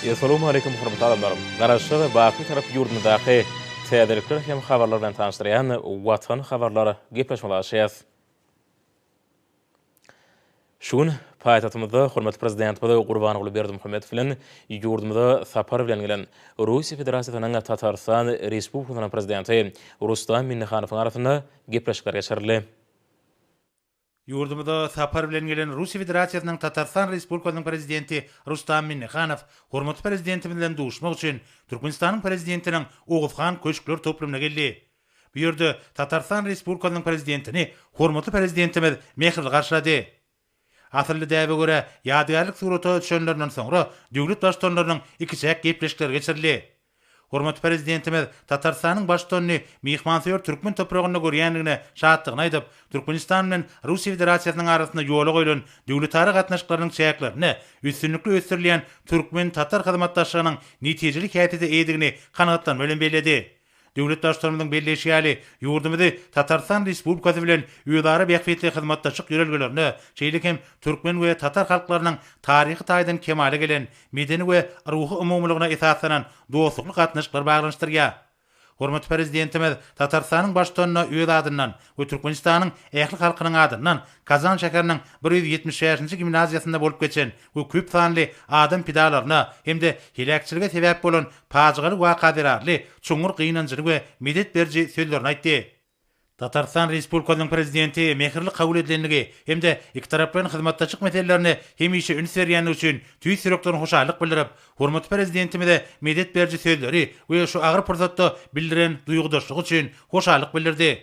Essalawmaleýkum hormatly adamlar! Garaşsyz, baky Bitarap ýurdumyzdaky täzelikler hem habarlar bilen tanyşdyrýan Watan habarlar gepleşigimizi açýas. Şu gün paýtagtymyzda hormatly Prezidentimiz Gurbanguly Berdimuhamedow bilen ýurdumyza sapar bilen gelen Russiýa Federasiýasynyň Tatarystan Respublikasynyň Prezidenti Rustam Minnihanowyň arasynda gepleşikler geçirildi. Ýurdumyza sapar bilen gelen Russiýa Federasiýasynyň Tatarystan Respublikasynyň Prezidenti Rustam Minnihanow hormatly Prezidentimiz bilen duşmak üçin Türkmenistanyň Prezidentiniň Oguzhan köşkler toplumyna geldi. Bu ýerde Tatarystan Respublikasynyň Prezidentini hormatly Prezidentimiz mähirli garşylady. Asylly däbe görä, ýadygärlik surata düşenlerinden soňra döwlet Baştutanlarynyň ikiçäk gepleşikleri geçirildi. Hormatly Prezidentimiz Tatarystanyň Baştutanyny myhmansöýer türkmen topragynda görýändigine şatlygyny aýdyp, Türkmenistan bilen Russiýa Federasiýasynyň arasynda ýola goýlan döwletara gatnaşyklarynyň çäklerinde üstünlikli ösdürilýän türkmen-tatar hyzmatdaşlygynyň netijeli häsiýete eýedigini kanagatlanma bilen belledi. Döwlet Baştutanymyzyň belleýşi ýaly, ýurdumyzy Tatarystan Respublikasy bilen özara bähbitli hyzmatdaşlyk ýörelgelerine, şeýle hem türkmen we tatar halklarynyň taryhy taýdan kemala gelen medeni we ruhy umumylygyna esaslanan dostlukly gatnaşyklar baglanyşdyrýar. Hormatly Prezidentimiz Tatarystanyň Baştutanyna öz adyndan we Türkmenistanyň ähli halkynyň adyndan Kazan şäheriniň 175-nji gimnaziýasynda bolup geçen we köp sanly adam pidalaryna hem-de heläkçilige sebäp bolan pajygaly waka zerarly çuňňur gynanjyny we medet beriji sözlerini aýtdy. Tatarystan Respublikasynyň Prezidenti mähirli kabul edilendigi hem-de ikitaraplaýyn hyzmatdaşlyk meselelerine hemişe üns berýändigi üçin tüýs ýürekden hoşallyk bildirip, hormatly Prezidentimize medet beriji sözleri we şu agyr pursatda bildiren duýgudaşlygy üçin hoşallyk bildirdi.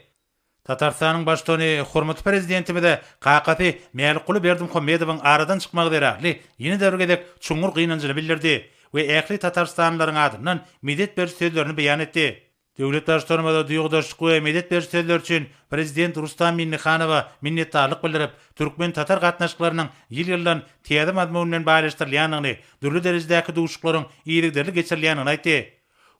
Tatarystanyň Baştutany hormatly Prezidentimize kakasy Mälikguly Berdimuhamedowyň aradan çykmagy zerarly ýene-de bir gezek çuňňur gynanjyny bildirdi we ähli tatarystanlylaryň adyndan medet beriji sözlerini beýan etdi. Döwlet Baştutanymyza duýgudaşlyk we medet beriji sözleri üçin Prezident Rustam Minnihanowa minnetdarlyk bildirip, türkmen-tatar gatnaşyklarynyň ýyl-ýyldan täze mazmun bilen baýlaşdyrylýandygyny, dürli derejedäki duşuşyklaryň yzygiderli geçirilýändigini aýtdy.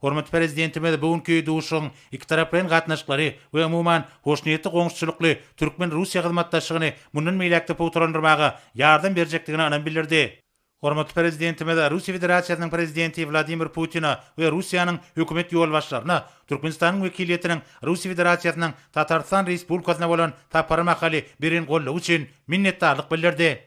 Hormatly Prezidentimiz bu günki duşuşygyň ikitaraplaýyn gatnaşyklary we umuman, hoşniýetli goňşuçylykly türkmen-russiýa hyzmatdaşlygyny mundan beýläk-de pugtalandyrmaga ýardam berjekdigine ynam bildirdi. Hormatly Prezidentimiz Russiýa Federasiýasynyň Prezidenti Wladimir Putine we Russiýanyň Hökümet ýolbaşçylaryna Türkmenistanyň wekiliýetiniň Russiýa Federasiýasynyň Tatarystan Respublikasyna bolan sapary mahaly beren goldawy üçin minnetdarlyk bildirdi.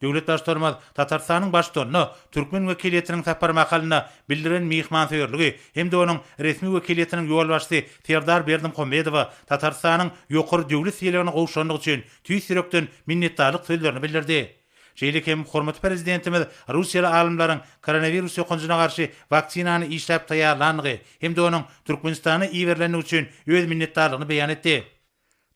Döwlet Baştutanymyz Tatarystanyň Baştutanyna türkmen wekiliýetiniň sapary mahalynda bildiren myhmansöýerligi hem-de onuň resmi wekiliýetiniň ýolbaşçysy Serdar Berdimuhamedowa Tatarystanyň ýokary döwlet sylagyny gowşurandygy üçin tüýs ýürekden minnetdarlyk sözlerini bildirdi. Şeýle hem hormatly Prezidentimiz russiýaly alymlaryň koronawirus ýokanjyna garşy waksinany işläp taýýarlandygy hem-de onuň Türkmenistana iberilendigi üçin öz minnetdarlygyny beýan etdi.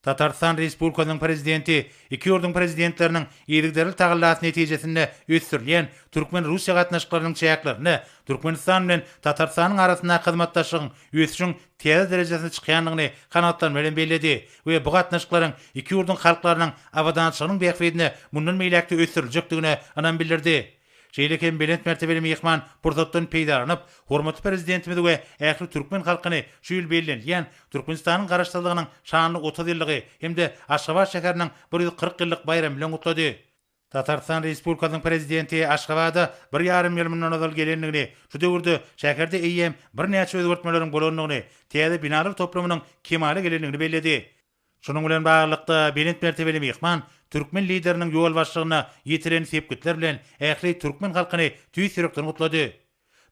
Tatarystan Respublikasynyň Prezidenti iki ýurduň Prezidentleriniň yzygiderli tagallasy netijesinde ösdürilýän türkmen-russiýa gatnaşyklarynyň çäklerinde Türkmenistan bilen Tatarystanyň arasyndaky hyzmatdaşlygyň ösüşiň täze derejesine çykýandygyny kanagatlanma bilen belledi we bu gatnaşyklaryň iki ýurduň halklarynyň abadançylygynyň bähbidine mundan beýläk-de ösdüriljekdigine ynam bildirdi. Şeýle hem belent mertebeli myhman pursatdan peýdalanyp, hormatly Prezidentimizi we ähli türkmen halkyny şu ýyl bellenilýän Türkmenistanyň Garaşsyzlygynyň şanly 30 ýyllygy hem-de Aşgabat şäheriniň 140 ýyllyk baýramy bilen gutlady. Tatarystan Respublikasynyň Prezidenti Aşgabada bir ýarym ýyl mundan ozal gelendigini, şu döwürde şäherde eýýäm birnäçe özgertmeleriň bolandygyny, täze binalar toplumynyň kemala gelendigini belledi. Şunuň bilen baglylykda, belent mertebeli myhman türkmen Lideriniň ýolbaşçylygynda ýetilen sepgitler bilen ähli türkmen halkyny tüýs ýürekden gutlady.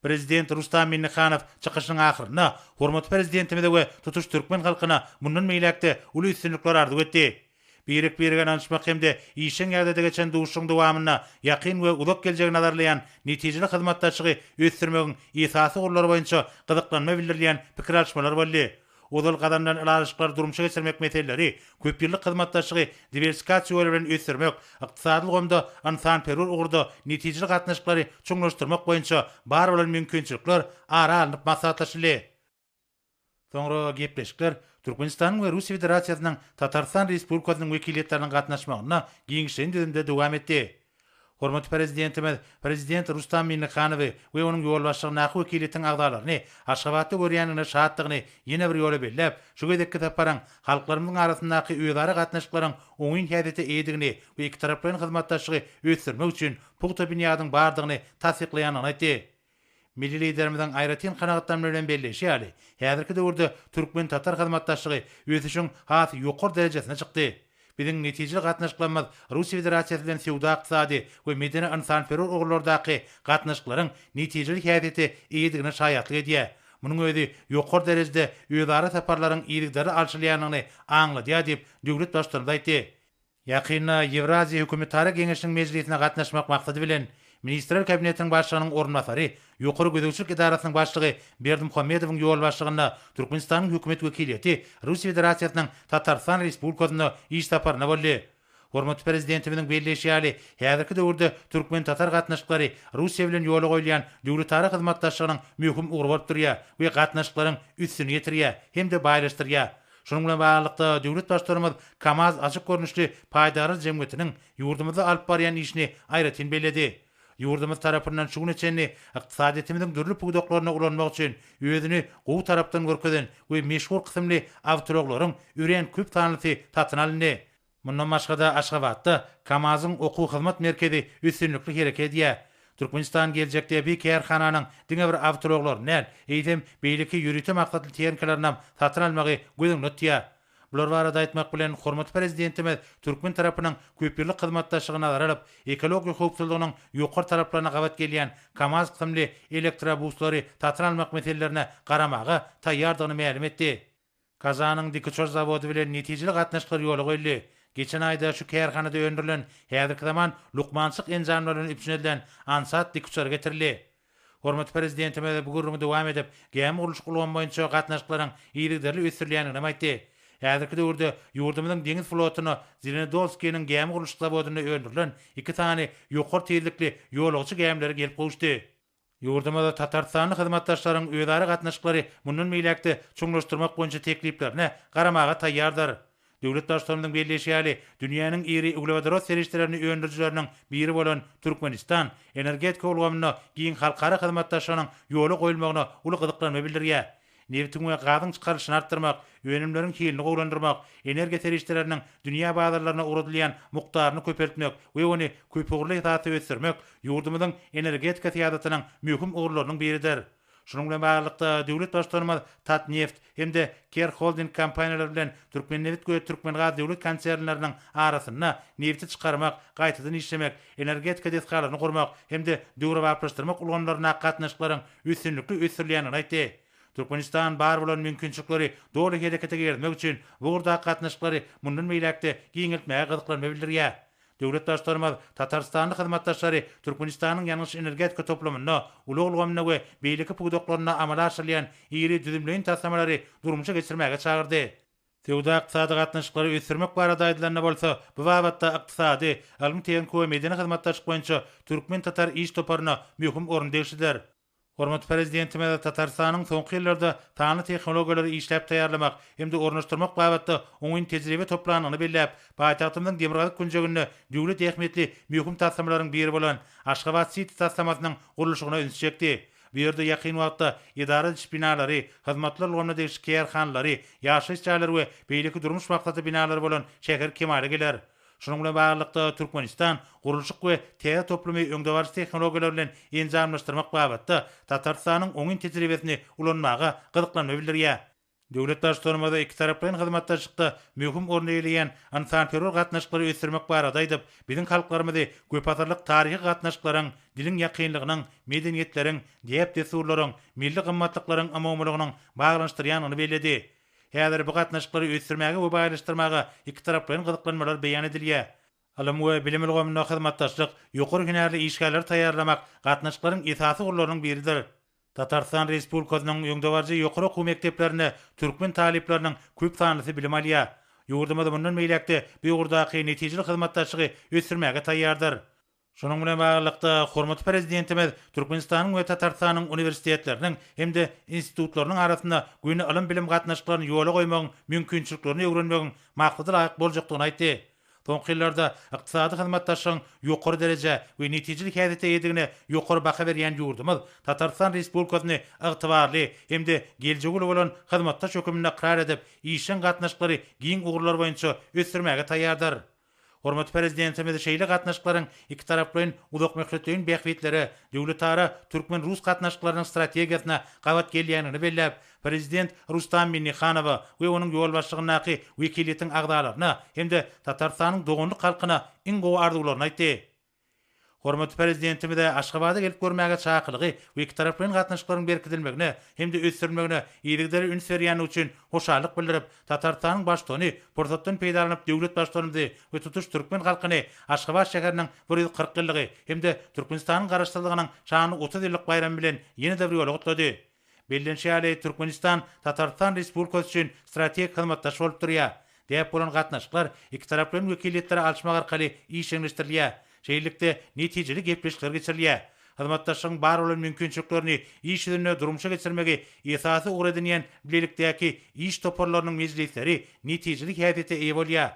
Prezident Rustam Minnihanow çykyşynyň ahyrynda hormatly Prezidentimize we tutuş türkmen halkyna mundan beýläk-de uly üstünlikler arzuw etdi. Birek-birege ynanyşmak hem-de işjeň ýagdaýda geçen duşuşygyň dowamynda ýakyn we uzak geljegi nazarlaýan netijeli hyzmatdaşlygy ösdürmegiň esasy ugurlary boýunça gyzyklanma bildirilýän pikir alyşmalar boldy. Ozal gazanylan ylalaşyklary durmuşa geçirmek meseleleri, köpýyllyk hyzmatdaşlygy diwersifikasiýa ýoly bilen ösdürmek, ykdysady ulgamda ynsanperwer ugurda netijeli gatnaşyklary çuňlaşdyrmak boýunça bar bolan mümkinçilikler ara alnyp maslahatlaşyldy. Soňra gepleşikler Türkmenistanyň we Russiýa Federasiýasynyň Tatarystan Respublikasynyň wekiliýetleriniň gatnaşmagynda giňişleýin düzümde dowam etdi. Hormatly Prezidentimiz Prezident Rustam Minnihanowy we onuň ýolbaşçylygyndaky wekiliýetiň agzalaryny Aşgabatda görýändigine şatdygyny ýene bir ýola belläp, şu gezekki saparyň halklarymyzyň arasyndaky özara gatnaşyklaryň oňyn häsiýete eýedigini we ikitaraplaýyn hyzmatdaşlygy ösdürmek üçin pugta binýadyň bardygyny tassyklaýandygyny aýtdy. Milli Liderimiziň aýratyn kanagatlanma bilen belleýşi ýaly, häzirki döwürde türkmen-tatar hyzmatdaşlygy ösüşiň has ýokary derejesine çykdy. Biziň netijeli gatnaşyklarymyz Russiýa Federasiýasy bilen söwda-ykdysady we medeni-ynsanperwer ugurlardaky gatnaşyklaryň netijeli häsiýete eýedigine şaýatlyk edýär. Munuň özi ýokary derejede özara saparlaryň yzygiderli alşylýandygyny aňladýar diýip, döwlet Baştutanymyz aýtdy. Ýakynda Ýewraziýa hökümetara geňeşiniň mejlisine gatnaşmak maksady bilen, Ministrler Kabinetiniň Başlygynyň orunbasary, Ýokary gözegçilik edarasynyň başlygy Berdimuhamedowyň ýolbaşçylygynda Türkmenistanyň hökümet wekiliýeti Russiýa Federasiýasynyň Tatarystan Respublikasynda iş saparynda boldy. Hormatly Prezidentimiziň belleýşi ýaly, häzirki döwürde türkmen-tatar gatnaşyklary Russiýa bilen ýola goýulýan döwletara hyzmatdaşlygynyň möhüm ugry bolup durýar we gatnaşyklaryň üstüni ýetirýär hem-de baýlaşdyrýar. Şunuň bilen baglylykda, döwlet Baştutanymyz KAMAZ açyk görnüşli paýdarlar jemgyýetiniň ýurdumyzda alyp barýan işini aýratyn belledi. Ýurdumyz tarapyndan şu güne çenli ykdysadyýetimiziň dürli pudaklarynda ulanmak üçin özüni gowy tarapdan görkezen we meşhur kysymly awtoulaglaryň örän köp sanlysy satyn alyndy. Mundan başga-da, Aşgabatda KAMAZ-yň okuw-hyzmat merkezi üstünlikli hereket edýär. Türkmenistan geljekde bi kärhananyň diňe bir awtoulaglaryny däl, eýsem, beýleki ýörite maksatly tehnikalarynam satyn almagy göz öňünde tutýar. Bular barada aýtmak bilen, hormatly Prezidentimiz türkmen tarapynyň köpýyllyk hyzmatdaşlygy nazara alyp, ekologiýa howpsuzlygynyň ýokary talaplaryna gabat gelýän KAMAZ kysymly elektrobuslary satyn almak meselelerine garamaga taýýardygyny mälim etdi. Kazanyň dikuçar zawody bilen netijeli gatnaşyklar ýola goýuldy. Geçen aýda şu kärhanada öndürilen häzirki zaman lukmançylyk enjamlary bilen üpjün edilen Ansat dikuçary getirildi. Hormatly Prezidentimiz bu gürrüňi dowam edip, gämi gurluşyk ulgamy boýunça gatnaşyklaryň yzygiderli ösdürilýändigini hem aýtdy. Häzirki döwürde ýurdumyzyň deňiz flotuna Zelenodolskiniň gämi gurluşyk zawodynda öndürilen iki sany ýokary tizlikli ýolagçy gämileri gelip gowuşdy. Ýurdumyz tatarystanly hyzmatdaşlaryň özara gatnaşyklary mundan beýläk-de çuňlaşdyrmak boýunça tekliplerine garamaga taýýardyr. Döwlet Baştutanymyzyň belleýşi ýaly, dünýäniň iri uglewodorod serişdelerini öndürijileriniň biri bolan Türkmenistan energetika ulgamynda giň halkara hyzmatdaşlygynyň ýola goýulmagyna uly gyzyklanma bildirýär. Nebitiň we gazyň çykarylyşyny artdyrmak, önümleriň hilini gowulandyrmak, energiýa serişdeleriniň dünýä bazarlaryna ugradylýan mukdaryny köpeltmek we ony köpugurly esasda ösdürmek ýurdumyzyň energetika syýasatynyň möhüm ugurlarynyň biridir. Şunuň bilen baglylykda, döwlet Baştutanymyz Tatneft hem-de Ker Holding kompaniýalary bilen Türkmennebit we Türkmengaz döwlet konsernleriniň arasynda nebiti çykarmak, gaýtadan işlemek, energetika desgalaryny gurmak hem-de döwrebaplaşdyrmak ulgamlaryndaky gatnaşyklaryň üstünlikli ösdürilýändigini aýtdy. Türkmenistan bar bolan mümkinçilikleri doly herekete girizmek üçin bu ugurdaky gatnaşyklary mundan beýläk-de giňeltmäge gyzyklanma bildirýär. Döwlet Baştutanymyz tatarystanly hyzmatdaşlary Türkmenistanyň ýangyç-energetika toplumynda, ulag ulgamynda we beýleki pudaklarynda amala aşyrylýan iri düzümleýin taslamalary durmuşa geçirmäge çagyrdy. Söwda-ykdysady gatnaşyklary ösdürmek barada aýdylanda bolsa, bu babatda ykdysady, ylmy-tehniki we medeni hyzmatdaşlyk boýunça türkmen-tatar iş toparyna möhüm orun degişlidir. Hormatly Prezidentimiz Tatarystanyň soňky ýyllarda sanly tehnologiýalary işläp taýýarlamak hem-de ornaşdyrmak babatda oňyn tejribe toplandygyny belläp, paýtagtymyzyň demirgazyk künjeginde döwlet ähmiýetli möhüm taslamalaryň biri bolan Aşgabat-siti taslamasynyň gurluşygyna ünsi çekdi. Bu ýerde ýakyn wagtda edara ediş binalary, hyzmatlar ulgamyna degişli kärhanalary, ýaşaýyş jaýlary we beýleki durmuş maksatly binalary bolan şäher kemala geler. Şunuň bilen baglylykda, Türkmenistan gurluşyk we täze toplumy öňdebaryjy tehnologiýalar bilen enjamlaşdyrmak babatda Tatarystanyň oňyn tejribesini ulanmaga gyzyklanma bildirýär. Döwlet Baştutanymyz ikitaraplaýyn hyzmatdaşlykda möhüm orun eýeleýän ynsanperwer gatnaşyklary ösdürmek barada aýdyp, biziň halklarymyzy köpasyrlyk taryhy gatnaşyklaryň, diliň ýakynlygynyň, medeniýetleriň, däp-dessurlaryň, milli gymmatlyklaryň umumylygynyň baglanyşdyrýandygyny belledi. Häzir bu gatnaşyklary ösdürmäge we baýlaşdyrmaga ikitaraplaýyn gyzyklanmalar beýan edilýär. Ylym we bilim ulgamynda hyzmatdaşlyk, ýokary hünärli işgärleri taýýarlamak gatnaşyklaryň esasy ugurlarynyň biridir. Tatarystan Respublikasynyň öňdebaryjy ýokary okuw mekdeplerinde türkmen talyplarynyň köp sanlysy bilim alýar. Ýurdumyz mundan beýläk-de bu ugurdaky netijeli hyzmatdaşlygy ösdürmäge taýýardyr. Şunuň bilen baglylykda, hormatly Prezidentimiz Türkmenistanyň we Tatarystanyň uniwersitetleriniň hem-de institutlarynyň arasynda göni ylym-bilim gatnaşyklaryny ýola goýmagyň mümkinçiliklerini öwrenmegiň maksada laýyk boljakdygyny aýtdy. Soňky ýyllarda ykdysady hyzmatdaşlygyň ýokary derejä we netijeli häsiýete eýedigine ýokary baha berýän ýurdumyz Tatarystan Respublikasyny ygtybarly hem-de geljegi uly bolan hyzmatdaş höküminde ykrar edip, işjeň gatnaşyklary giň ugurlar boýunça ösdürmäge taýýardyr. Hormatly Prezidentimiz şeýle gatnaşyklaryň ikitaraplaýyn uzakmöhletleýin bähbitlere, döwletara türkmen-rus gatnaşyklarynyň strategiýasyna gabat gelýändigini belläp, Prezident Rustam Minnihanowa we onuň ýolbaşçylygyndaky wekiliýetiň agzalaryna hem-de Tatarystanyň doganlyk halkyna iň gowy arzuwlaryny aýtdy. Hormatly Prezidentimize Aşgabada gelip görmäge çakylygy we ikitaraplaýyn gatnaşyklaryň berkidilmegine hem-de ösdürilmegine yzygiderli üns berýändigi üçin hoşallyk bildirip, Tatarystanyň Baştutany pursatdan peýdalanyp döwlet Baştutanymyzy we tutuş türkmen halkyny Aşgabat şäheriniň 140 ýyllygy hem-de Türkmenistanyň Garaşsyzlygynyň şanly 30 ýyllyk baýramy bilen ýene-de bir ýola gutlady. Bellenişi ýaly, Türkmenistan Tatarystan Respublikasy üçin strategik hyzmatdaş bolup durýar. Däp bolan gatnaşyklar ikitaraplaýyn wekiliýetleri alyşmak arkaly işjeňleşdirilýär. Şeýlelikde, netijeli gepleşikler geçirilýär. Hyzmatdaşlygyň bar bolan mümkinçiliklerini iş ýüzünde durmuşa geçirmegi esasy ugur edinýän bilelikdäki iş toparlarynyň mejlisleri netijeli häsiýete eýe bolýar.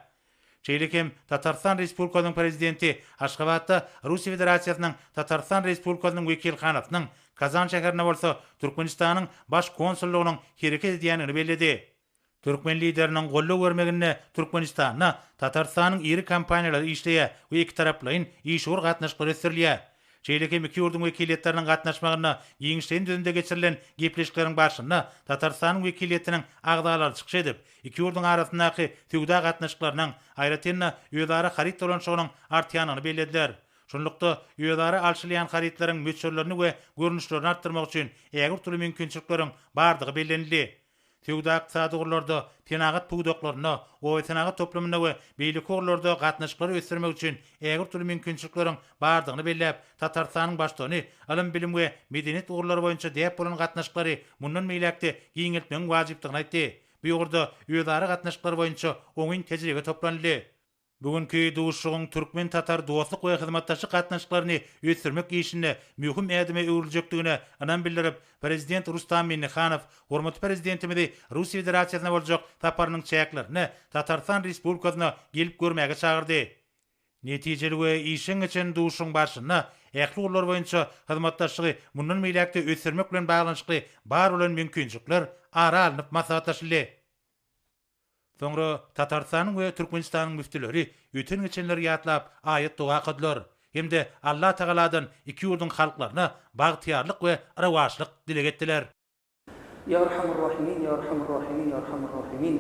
Şeýle hem Tatarystan Respublikasynyň Prezidenti Aşgabatda Russiýa Federasiýasynyň Tatarystan Respublikasynyň wekilhanasynyň, Kazan şäherinde bolsa Türkmenistanyň Baş konsullygynyň hereket edýändigini belledi. Türkmen Lideriniň goldaw bermeginde Türkmenistanda Tatarystanyň iri kompaniýalary işleýär we ikitaraplaýyn işewür gatnaşyklar ösdürilýär. Şeýle hem iki ýurduň wekiliýetleriniň gatnaşmagynda giňişleýin düzümde geçirilen gepleşikleriň barşynda Tatarystanyň wekiliýetiniň agzalary çykyş edip, iki ýurduň arasyndaky söwda gatnaşyklarynyň, aýratyn-da, özara haryt dolanyşygynyň artýandygyny bellediler. Şunlukda, özara alşylýan harytlaryň möçberlerini we görnüşlerini artdyrmak üçin ägirt uly mümkinçilikleriň bardygy bellenildi. Söwda-ykdysady ugurlarda, senagat pudaklarynda, obasenagat toplumynda we beýleki ugurlarda gatnaşyklary ösdürmek üçin ägirt uly mümkinçilikleriň bardygyny belläp, Tatarystanyň Baştutany ylym-bilim we medeniýet ugurlary boýunça däp bolan gatnaşyklary mundan beýläk-de giňeltmegiň wajypdygyny aýtdy. Bu ugurda özara gatnaşyklar boýunça oňyn tejribe toplanyldy. Bu günki duşuşygyň türkmen-tatar dostluk we hyzmatdaşlyk gatnaşyklaryny ösdürmek işinde möhüm ädime öwrüljekdigine ynam bildirip, Prezident Rustam Minnihanow hormatly Prezidentimizi Russiýa Federasiýasyna boljak saparynyň çäklerinde Tatarystan Respublikasyna gelip görmäge çagyrdy. Netijeli we işjeň geçen duşuşygyň barşynda ähli ugurlar boýunça hyzmatdaşlygy mundan beýläk-de ösdürmek bilen baglanyşykly bar bolan mümkinçilikler ara alnyp maslahatlaşyldy. Soňra Tatarystanyň we Türkmenistanyň müftüleri öten-geçenleri ýatlap aýat-doga okadylar hem-de Allatagaladan iki ýurduň halklaryna bagtyýarlyk we rowaçlyk dileg etdiler. Ýa Erhamur-Rahimin, Ýa Erhamur-Rahimin, Ýa Erhamur-Rahimin!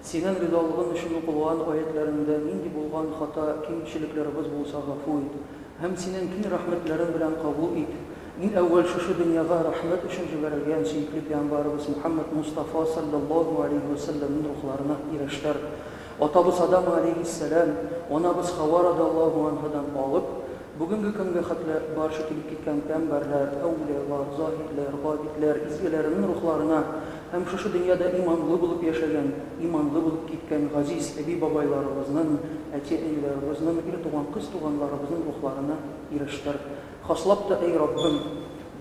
Seniň rizalygyň üçin okulgan aýatlaryňda nindi bolgan hata, kemçiliklerimiz bolsa gafu et. Hem Seniň kiň rahmetleriň bilen kabul et. Iň äwwel şuşy dünýaga rahmet üçin jiberilgen söýükli Pygambarymyz Muhammet Mustafa sallallahu aleýhi we sellemiň ruhlaryna ireşdir. Atabыз Adam aleýhisselam, anabыз Hawa radallahu anhadan alyp, бүгенге көнгә хәтле барча килеп киткән пәйгамбәрләр, әүлиялар, заһидләр, габидләр, изгеләренең рухларына һәм шушы дөньяда иманлы булып яшәгән, иманлы булып киткән газиз әби-бабайларыбызның, әти-әниләребезнең, ир туган, кыз туганларыбызның рухларына ирештер. Хаслап та, әй Раббым,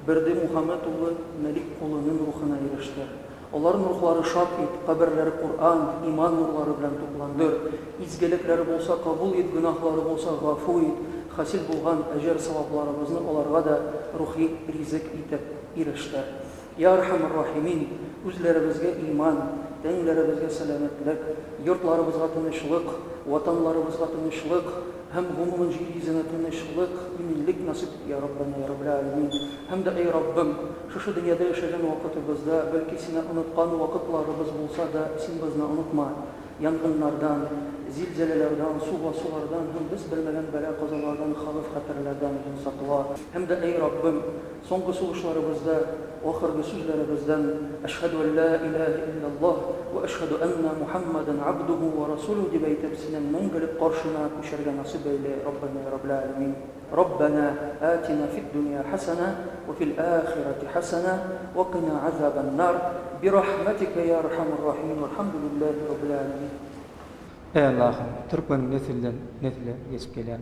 Берде Мухаммәт улы Мәлик колының рухына ирештер. Аларның рухлары шат ит, каберләре Коръән, иман нурлары белән тукландыр. Изгелекләре булса, кабул ит, гөнаһлары булса, гафу ит. Хасил булган әҗер-савапларыбызны аларга да рухи ризык итеп ирештер. Йа Әрхәмер-Рахимин, үзләребезгә иман, тәннәребезгә сәламәтлек, йортларыбызга тынычлык, Ватанларыбызга тынычлык һәм гомумән җир йөзенә тынычлык, иминлек насыйп ит, йа Раббана, йа Раббел Галәмин. Һәм дә, әй Раббым, шушы дөньяда яшәгән вакытыбызда, бәлки Сине оныткан вакытларыбыз булса да, Син безне онытма. Янгыннардан, зилзәләләрдән, су басулардан һәм без белмәгән бәла-казалардан, хәвеф-хәтәрләрдән үзең сакла. Һәм дә, әй Раббым, Соңгы сулышларыбызда, ахыргы сүзләребездән Әшһәдү ән лә иләһә илляллаһ вә әшһәдү әннә Мухәммәдән абдуһу вә расулүһ дип әйтеп, Синең мәңгелек каршына күчәргә насыйп әйлә, Раббәнә йә Раббел Галәмин. Раббәнә атина фид-дөнья хәсәнә вә фил ахирәти хәсәнә вә кина азабән-нар бирахмәтикә йә әрхәмәр-рахимин вәлхәмдүлилләһи раббил галәмин. Eý Allahym, türkmeniň nesilden nesile geçip gelýän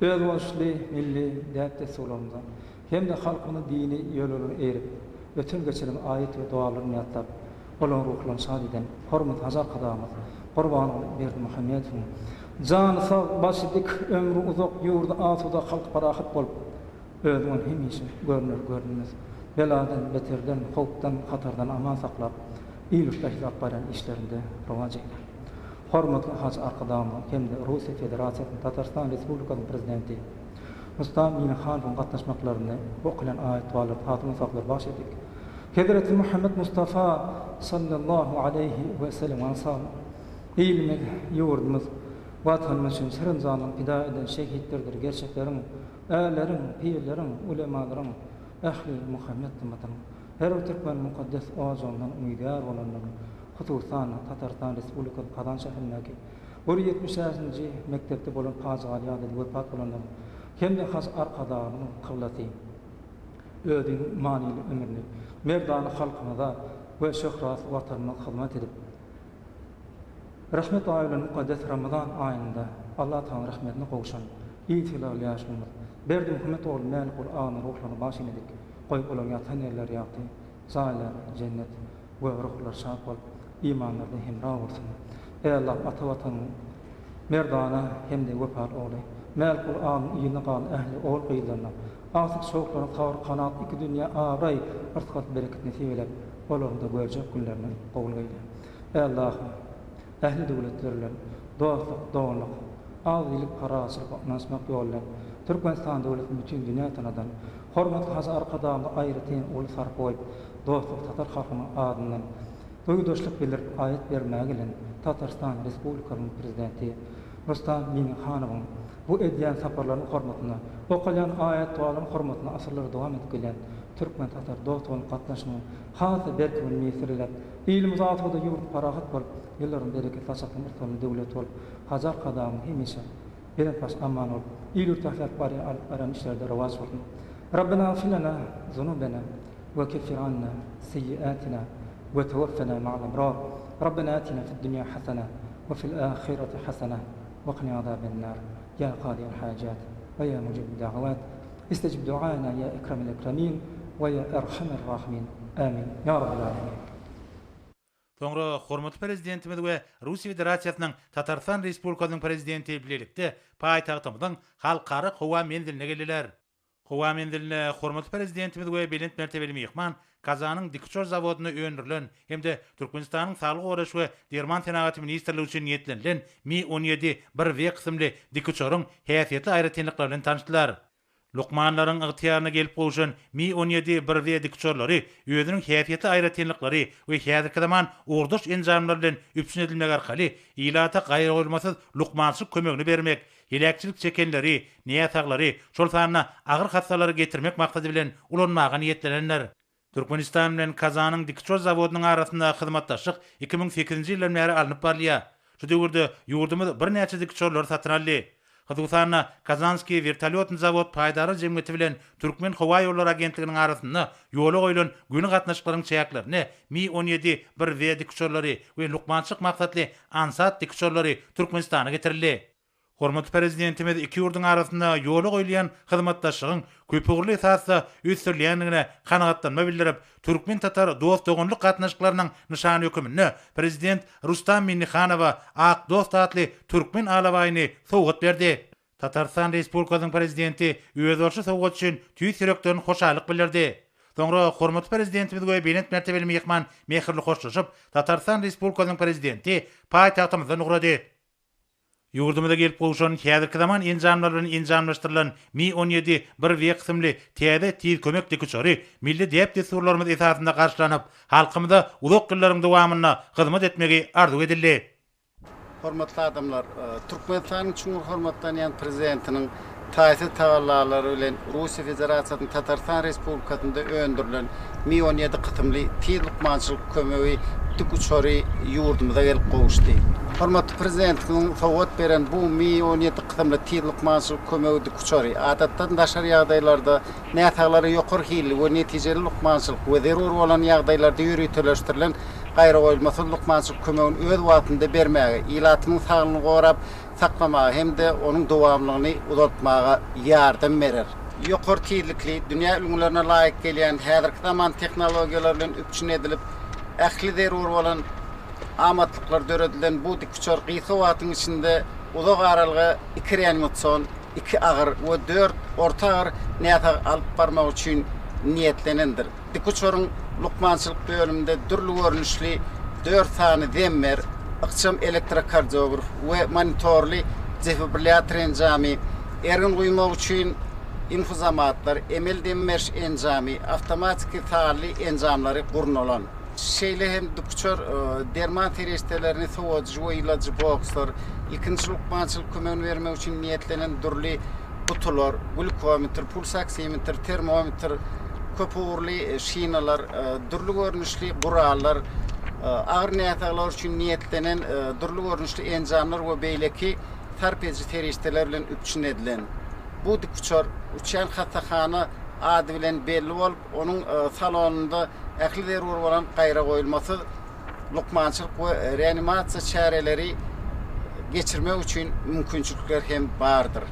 özboluşly milli däp-dessurlarymyza, Hem-de halkymyzyň dini ýörelgelerine eýerip, öten-geçeniň aýat we dogalaryny ýatlap, olaryň ruhlaryny şat eden hormatly Hajy Arkadagymyz Gurbanguly Berdimuhamedowyň jany sag, başy dik, ömri uzak, ýurdy asuda, halky parahat bolup, özüňem hemişe görner-görünmez beladan, beterden, howpdan, hatardan aman saklap, il-ýurtda alyp barýan işlerinde rowaç eýle. Hormatly Hajy Arkadagymyzyň hem-de Russiýa Federasiýasynyň Tatarystan Respublikasynyň Prezidenti Rustam Minnihanowyň gatnaşmaklarynda okalan aýat-dualar hasyl-musaplary bagyş etdik. Hezreti Muhammet Mustafa sallallahu aleýhi we sellemiň saglyk, ilimiz, ýurdumyz, Watanymyz üçin şirin janyny pida eden şehitlerdir gerçekleriň, ärleriň, pirleriň, ulemalaryň, ähli Muhammet ymmatynyň, her bir türkmeniň mukaddes ojagyndan umydygär bolanlaryň, hususan-da, Tatarystan Respublikasynyň Kazan şäherindäki 175-nji mekdepde bolan pajygaly ýagdaýda wepat bolanlaryň hem-de Hajy Arkadagymyzyň kyblasy, özüniň manyly ömrüni merdana halkymyza we şöhratly Watanymyza hyzmat edip, Rahmet aýy bilen mukaddes Ramazan aýynda Allatagalanyň rahmetine gowşan il sylagly ýaşulymyz Berdimuhamet ogly Mälikguly aganyň ruhlaryna baş eýledik. Goý, olaryň ýatan ýerleri ýagty, jaýlary jennet we ruhlary şat bolup, imanlarda hemra bolsun. Eý Allahym, ata Watanyň merdana hem-de wepaly ogly Mälikguly aganyň yzynda galan ähli ogul-gyzlaryna, agtyk-çowluklaryna sabyr-kanagat, iki dünýä abraý, yrsgal-bereket nesip eýläp, olaryň-da görjek günlerini gowul eýle. Eý Allahym, ähli döwletler bilen dostluk, doganlyk, agzybirlik, parahatçylyk we ynanyşmak ýoly bilen Türkmenistan döwletini bütin dünýä tanadan hormatly Hajy Arkadagymyza aýratyn uly sarpa goýup, dostluk tatar halkynyň adyndan duýgudaşlyk bildirip aýat bermäge gelen Tatarystan Respublikasynyň Prezidenti Rustam Minnihanowyň bu edýän saparlarynyň hormatyna, okalýan aýat-dogalaryň hormatyna asyrlar dowam edip gelýän türkmen-tatar dost-doganlyk gatnaşygynyň has-da berkemegini miýesser eläp, ilimiz asuda, ýurt parahat bolup, ýyllaryň bereketli saçakly yrsgally döwlet bolup, Hajy Arkadagymyz hemişe belent baş aman bolup, il-ýurt ähläp barýan alyp barýan işleri-de rowaç bolsun. Rabbena agfir lena zunubena we keffir anna seýýiatina we tewaffena ma'al abrar. Rabbena atina fid dünýa hasana we fil ahireti hasana we qina azaben nar. Ýa kazyýal hajat we ýa mujibud da'awat. Istejib duana ýa ekremel ekremin we ýa erhamer rahimin. Amin. Ýa Rabbel alemin. Soňra hormatly Prezidentimiz we Russiýa Federasiýasynyň Tatarystan Respublikasynyň Prezidenti bilelikde paýtagtymyzyň Halkara howa menziline geldiler. Howa menziline hormatly Prezidentimiz we belent mertebeli myhman Kazanyň dikuçar zawodynda öndürilen hem-de Türkmenistanyň Saglygy goraýyş we derman senagaty ministrligi üçin niýetlenilen Mi 17 bir W kysymly dikuçaryň häsiýetli aýratynlyklary bilen tanyşdylar. Lukmanlaryň ygtyýaryna gelip gowşan Mi 17 bir W dikuçarlary özüniň häsiýetli aýratynlyklary we häzirki zaman ugurdaş enjamlar bilen üpjün edilmegi arkaly ilata gaýragoýulmasyz lukmançylyk kömegini bermek, heläkçilik çekenleri, näsaglary, şol sanda agyr hassalary getirmek maksady bilen ulanmaga niýetlenendir. Türkmenistan bilen Kazanyň dikuçar zawodynyň arasynda hyzmatdaşlyk 2008-nji ýyldan bäri alnyp barylýar. Şu döwürde ýurdumyz birnäçe dikuçarlary satyn aldy. Hususan-da, Kazanskiý wertolýotnyý zawod paýdarlar jemgyýeti bilen Türkmenhowaýollary agentliginiň arasynda ýola goýlan göni gatnaşyklaryň çäklerinde Mi 17 bir W dikuçarlary we lukmançylyk maksatly Ansat dikuçarlary Türkmenistana getirildi. Hormatly Prezidentimiz iki ýurduň arasynda ýola goýulýan hyzmatdaşlygyň köpugurly esasda ösdürilýändigine kanagatlanma bildirip, türkmen-tatar dost-doganlyk gatnaşyklarynyň nyşany höküminde Prezident Rustam Minnihanowa Ak dost atly türkmen alabaýyny sowgat berdi. Tatarystan Respublikasynyň Prezidenti özboluşly sowgat üçin tüýs ýürekden hoşallyk bildirdi. Soňra hormatly Prezidentimiz we belent mertebeli myhman mähirli hoşlaşyp, Tatarystan Respublikasynyň Prezidenti paýtagtymyzdan ugrady. Ýurdumyza gelip gowşan häzirki zaman enjamlar bilen enjamlaşdyrylan Mi 17 bir W kysymly täze Tiz kömek dikuçary milli däp-dessurlarymyz esasynda garşylanyp, halkymyza uzak ýyllaryň dowamynda hyzmat etmegi arzuw edildi. Hormatly adamlar, Türkmenistanyň çuňňur hormatlanýan Prezidentiniň taýsyz tagallalary bilen Russiýa Federasiýasynyň Tatarystan Respublikasynda öndürilen Mi 17 kysymly tiz lukmançylyk kömegi dikuçary ýurdumyza gelip gowuşdy. Hormatly Prezidentimiziň sowgat beren bu Mi 17 kysymly tiz lukmançylyk kömegi dikuçary adatdan daşary ýagdaýlarda näsaglara ýokary hilli we netijeli lukmançylyk we zerur bolan ýagdaýlarda ýöriteleşdirilen gaýragoýulmasyz lukmançylyk kömegini öz wagtynda bermäge, ilatynyň saglygyny gorap saklamaga hem-de onuň dowamlygyny uzaltmaga ýardam berer. Ýokary tizlikli, dünýä ülňülerine laýyk gelýän häzirki zaman tehnologiýalary bilen üpjün edilip, ähli zerur bolan amatlyklar döredilen bu dikuçar gysga wagtyň içinde uzak aralyga iki reanimasion, iki agyr we dört orta agyr näsag alyp barmak üçin niýetlenendir. Dikuçaryň lukmançylyk bölüminde dürli görnüşli dört sany zemmer. ykjam elektrokardiograf we monitorly defibrillýator enjamy, ergin guýmak üçin infuzomatlar, emeli dem beriş enjamy, awtomatiki sanly enjamlary gurnalan. Şeýle hem dikuçar derman serişdelerini sowadyjy we ýyladyjy bokslar, ilkinji lukmançylyk kömegini bermek üçin niýetlenen dürli gutular, glýukometr, pulsoksimetr, termometr, köpugurly şinalar, dürli görnüşli gurallar, agyr näsaglar üçin niýetlenen dürli görnüşli enjamlar we beýleki sarp ediji serişdeler bilen üpjün edilen. Bu dikuçar uçýan hassahana ady bilen belli bolup, onuň salonynda ähli zerur bolan gaýragoýulmasyz lukmançylyk we reanimasiýa çäreleri geçirmek üçin mümkinçilikler hem bardyr.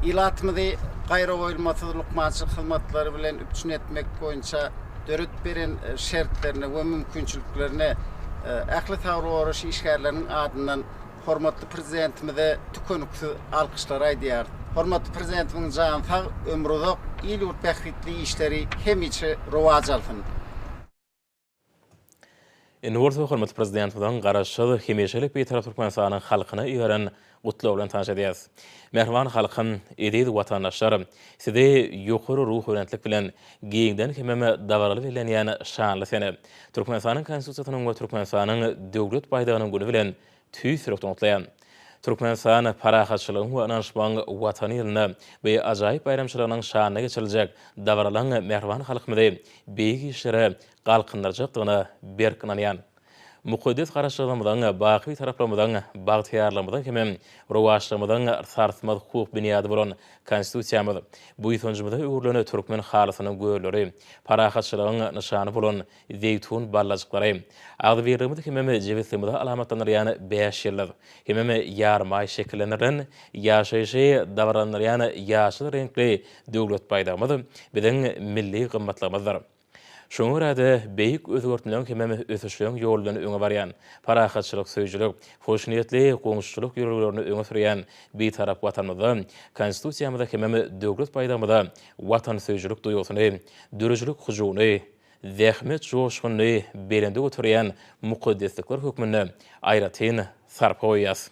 Ilatymyzy gaýragoýulmasyz lukmançylyk hyzmatlary bilen üpjün etmek boýunça döredip beren şertlerine we mümkinçiliklerine ähli saglygy goraýyş işgärleriniň adyndan hormatly Prezidentimize tükeniksiz alkyşlary aýdýarys. Hormatly Prezidentimiziň jany sag, ömri uzak, il-ýurt bähbitli işleri hemişe rowaç alsyn! Indi bolsa hormatly Prezidentimiziň Garaşsyz, hemişelik Bitarap Türkmenistanyň halkyna iberen Gutlagy bilen tanyş edýäris. Mähriban halkym, eziz watandaşlar! Sizi ýokary ruhubelentlik bilen giňden hemem dabaraly bellenýän şanly sene, Türkmenistanyň Konstitusiýasynyň we Türkmenistanyň Döwlet baýdagynyň güni bilen tüýs ýürekden gutlaýan. Türkmenistan parahatçylygyň we ynanyşmagyň Watany ýylynda bu ajaýyp baýramçylygynyň şanyna geçiriljek dabaralaryň mähriban halkymyzy beýik işlere galkyndyrjakdygyna berk ynanýan. Mukaddes Garaşsyzlygymyzyň, baky Bitaraplygymyzyň, bagtyýarlygymyzyň hemem rowaçlygymyzyň sarsmaz hukuk binýady bolan Konstitusiýamyz, buýsanjymyza öwrülen türkmen halysynyň gölleri, parahatçylygyň nyşany bolan zeýtun ballajyklary, agzybirligimizi hemem jebisligimizi alamatlandyrýan bäş ýyldyz hemem ýarymaý şekillendirilen, ýaşaýşy dabaralandyrýan ýaşyl reňkli Döwlet baýdagymyz biziň milli gymmatlygymyzdyr. Şoňa görä-de, beýik özgertmeleň hemem ösüşleň ýoly bilen öňe barýan, parahatçylyk söýüjilik, hoşniýetli goňşuçylyk ýörelgelerini öňe sürýän Bitarap Watanymyzda Konstitusiýamyza hemem Döwlet baýdagymyza watansöýüjilik duýgusyny, döredijilik hyjuwyny, zähmet joşgunyny belende göterýän mukaddeslikler hökmünde aýratyn sarpa goýýarys.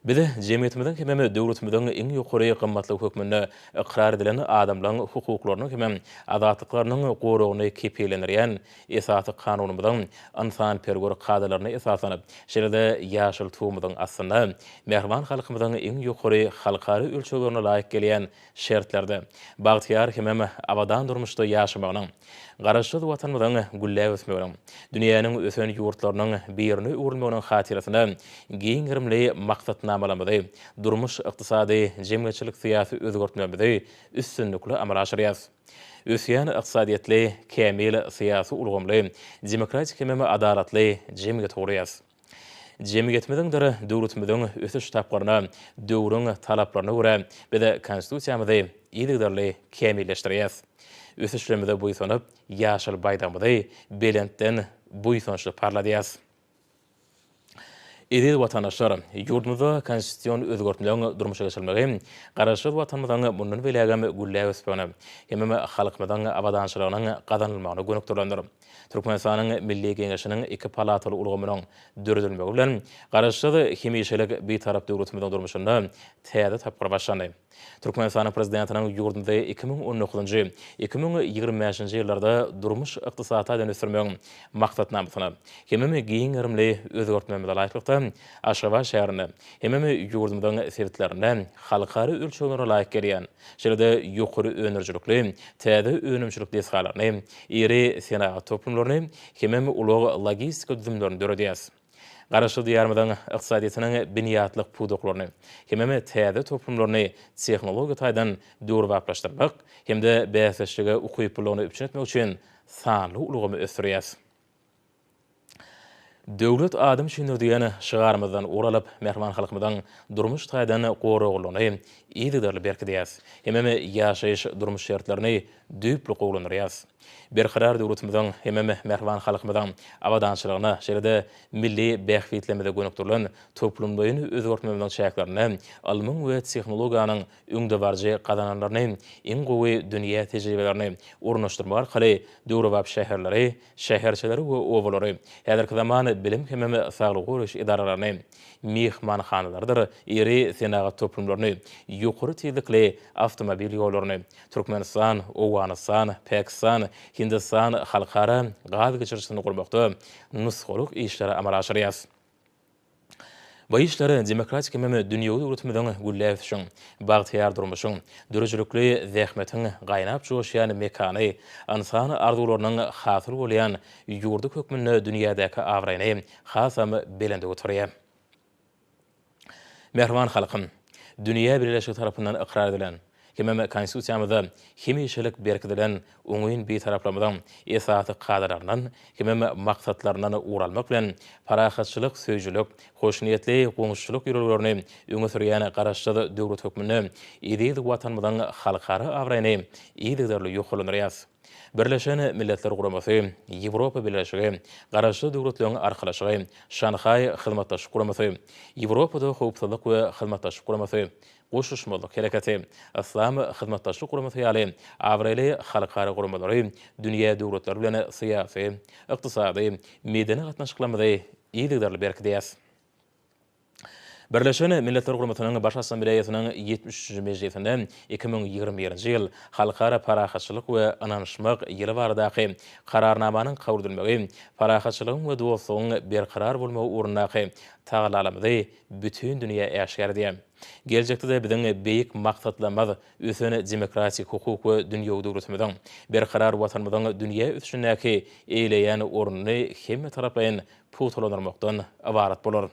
Biz jemgyýetimiziň hemem döwletimiziň iň ýokary gymmatlygy hökmünde ykrar edilen adamlaryň hukuklarynyň hemem azatlyklarynyň goragyny kepillendirýän Esasy Kanunymyzyň ynsanperwer kadalaryna esaslanyp, şeýle-de ýaşyl Tugumyzyň astynda mähriban halkymyzyň iň ýokary halkara ölçeglerine laýyk gelýän şertlerde bagtyýar hemem abadan durmuşda ýaşamagynyň, Garaşsyz Watanymyzyň gülläp ösmeginiň, dünýäniň ösen ýurtlarynyň birine öwrülmeginiň hatyrasyna giň gerimli maksatnamalarymyzy, durmuş-ykdysady, jemgyýetçilik-syýasy özgertmelerimizi üstünlikli amala aşyrýarys. Ösýän ykdysadyýetli, kämil syýasy ulgamly, demokratik hemem adalatly jemgyýeti gurýarys. Jemgyýetimiziňdir döwletimiziň ösüş tapgyryna, döwrüň talaplaryna görä, biz Konstitusiýamyzy yzygiderli kämilleşdirýäris. Ösüşlerimize buýsanyp, ýaşyl Baýdagymyzy belentden buýsançly parladýarys. Eziz watandaşlar! Ýurdumyzda konstitusion özgertmeleň durmuşa geçirilmegi Garaşsyz Watanymyzyň mundan beýlägem gülläp ösmegine hemem halkymyzyň abadançylygynyň gazanylmagyna gönükdirilendir. Türkmenistanyň Milli Geňeşiniň iki palataly ulgamynyň döredilmegi bilen, Garaşsyz, hemişelik Bitarap döwletimiziň durmuşynda täze tapgyr başlandy. Türkmenistanyň Prezidentiniň ýurdumyzy 2019-njy, 2025-nji ýyllarda durmuş-ykdysady taýdan ösdürmegiň Maksatnamasyna hemem giň gerimli özgertmemize laýyklykda, Aşgabat şäherinde hemem ýurdumyzyň sebitlerinde halkara ölçeglerine laýyk gelýän, şeýle-de ýokary öndürijilikli täze önümçilik desgalaryny, iri senagat toplumlaryny hemem ulag-logistika düzümlerini döredýäris. Garaşsyz Diýarymyzyň ykdysadyýetiniň binýatlyk pudaklaryny hemem täze toplumlaryny tehnologiýa taýdan döwrebaplaşdyrmak hem-de bäsdeşlige ukyplylygyny üpjün etmek üçin sanly ulgamy ösdürýäris. Döwlet adam üçindir diýen şygarymyzdan ugur alyp, mähriban halkymyzyň durmuş taýdan goraglylygyny, yzygiderli berkidýäris hemem ýaşaýyş-durmuş şertlerini düýpli gowulandyrýarys. Berkarar döwletimiziň hemem mähriban halkymyzyň abadançylygyna, şeýle-de milli bähbitlerimize gönükdirilen toplumlaýyn özgertmemiziň çäklerinde ylmyň we tehnologiýanyň öňdebaryjy gazananlaryny, iň gowy dünýä tejribelerini ornaşdyrmak arkaly döwrebap şäherleri, şäherçeleri we obalary, häzirki zaman bilim hemem saglygy goraýyş edaralaryny, myhmanhanalarydyr iri senagat toplumlaryny, ýokary tizlikli awtomobil ýollaryny, Türkmenistan, Owganystan, Pakistan, Hindistan halkara gaz geçirijisini gurmakda nusgalyk işleri amala aşyrýar. Bu işler demokratik hemem dünýewi döwletimiziň gülläp ösüşiň, bagtyýar durmuşyň, döredijilikli zähmetiň gaýnap joşýan mekany, ynsan arzuwlarynyň hasyl bolýan ýurdy hökmünde dünýädäki abraýyny hasam belende göterýär. Mähriban halkym! Dünýä bileleşigi tarapyndan ykrar edilen hemem Konstitusiýamyzda hemişelik berkidilen oňyn Bitaraplygymyzyň esasy kadalaryndan hemem maksatlaryndan ugur almak bilen, parahatçylyk söýüjilik, hoşniýetli goňşuçylyk ýörelgelerini öňe sürýän Garaşsyz döwlet hökmünde eziz Watanymyzyň halkara abraýyny yzygiderli ýokarlandyrýarys. Birleşen Milletler Guramasy, Ýewropa Bileleşigi, Garaşsyz Döwletleriň Arkalaşygy, Şanhaý Hyzmatdaşlyk Guramasy, Ýewropada Howpsuzlyk we Hyzmatdaşlyk Guramasy, Goşulyşmazlyk Hereketi, Yslam Hyzmatdaşlyk Guramasy ýaly abraýly halkara guramalary dünýä döwletleri bilen syýasy, ykdysady, medeni gatnaşyklarymyzy yzygiderli berkidýär. Birleşen Milletler Guramasynyň Baş Assambleýasynyň 73-nji mejlisinde 2021-nji ýyl Halkara parahatçylyk we ynanyşmak ýyly baradaky Kararnamanyň kabul edilmegi parahatçylygyň we dostlugyň berkarar bolmagy ugrundaky tagallalarymyzy bütin dünýä äşgär edýär. Geljekde-de biziň beýik maksatlarymyz ösen demokratik, hukuk we dünýewi döwletimiziň, berkarar Watanymyzyň dünýä ösüşindäki eýeleýän ornuny hemmetaraplaýyn pugtalandyrmakdan ybarat bolar.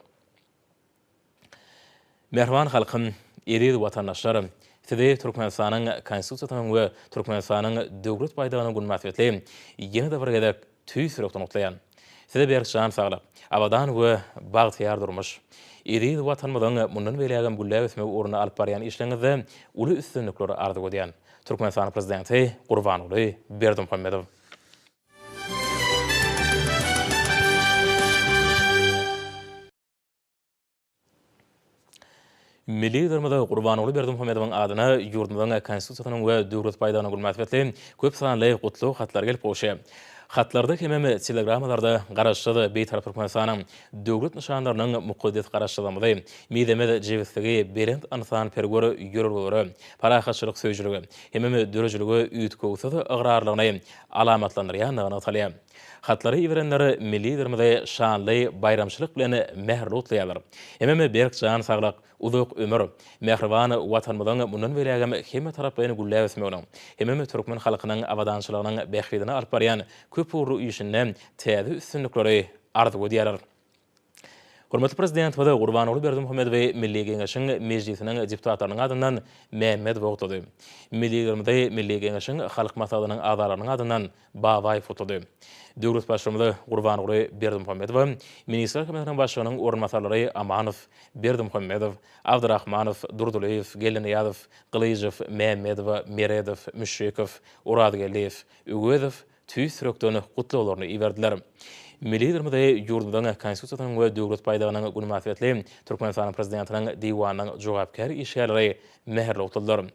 Mähriban halkym, eziz watandaşlar! Sizi Türkmenistanyň Konstitusiýasynyň we Türkmenistanyň Döwlet baýdagynyň güni mynasybetli ýene-de bir gezek tüýs ýürekden gutlaýan. Size berk jan saglyk, abadan we bagtyýar durmuş, eziz Watanymyzyň mundan beýlägem gülläp ösmegi ugrunda alyp barýan işleriňizde uly üstünlikleri arzuw edýän. Türkmenistanyň Prezidenti Gurbanguly Berdimuhamedow. Milli Liderimiz Gurbanguly Berdimuhamedowyň adyna ýurdumyzyň Konstitusiýasynyň we Döwlet baýdagynyň güni mynasybetli köp sanly gutlag hatlary gelip gowuşýar. Hatlarda hemem telegrammalarda Garaşsyz, Bitarap Türkmenistanyň döwlet nyşanlarynyň mukaddes Garaşsyzlygymyzy, mizemez jebisligi, belent ynsanperwer ýörelgelere, parahatçylyk söýüjilige hemem döredijilige üýtgewsiz ygrarlygyny alamatlandyrýandygy nygtalýar. Hatlary iberenler Milli Liderimizi şanly baýramçylyk bilen mähirli gutlaýarlar. Hemem berk jan saglyk, uzak ömür, mähriban Watanymyzyň mundan beýlägem hemmetaraplaýyn gülläp ösmeginiň, hemem türkmen halkynyň abadançylygynyň bähbidine alyp barýan köpugurly işinde täze üstünlikleri arzuw edýärler. Hormatly Prezidentimiz Gurbanguly Berdimuhamedowy Milli Geňeşiň Mejlisiniň deputatlarynyň adyndan Mämmedow gutlady. Milli Liderimizi Milli Geňeşiň Halk Maslahatynyň agzalarynyň adyndan Babaýew gutlady. Döwlet Baştutanymy Gurbanguly Berdimuhamedowa Ministrler Kabinetiniň Başlygynyň orunbasarlary Amanow, Berdimuhamedow, Abdyrahmanow, Durdylyýew, Geldinyýazow, Gylyjow, Mämmedowa, Meredow, Müşşikow, Orazgeldiýew, Öwezow tüýs ýürekden gutlaglaryny iberdiler. Milli Liderimizi ýurdumyzyň Konstitusiýasynyň we Döwlet baýdagynyň güni mynasybetli Türkmenistanyň Prezidentiniň Diwanynyň jogapkär işgärleri mähirli gutladylar.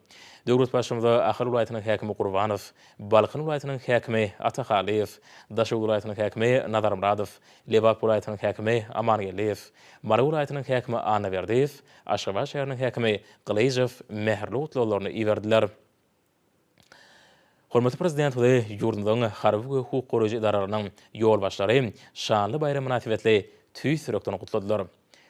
Döwlet Baştutanymy Ahal welaýatynyň häkimi Gurbanow, Balkan welaýatynyň häkimi Atahalyýew, Daşoguz welaýatynyň häkimi Nazarmyradow, Lebap welaýatynyň häkimi Amangeldiýew, Mary welaýatynyň häkimi Annaberdiýew, Aşgabat şäheriniň häkimi Gylyjow mähirli gutlaglaryny iberdiler. Hormatly Prezidentimizi ýurdumyzyň harby we hukuk goraýjy edaralarynyň ýolbaşçylary şanly baýram mynasybetli tüýs ýürekden gutladylar.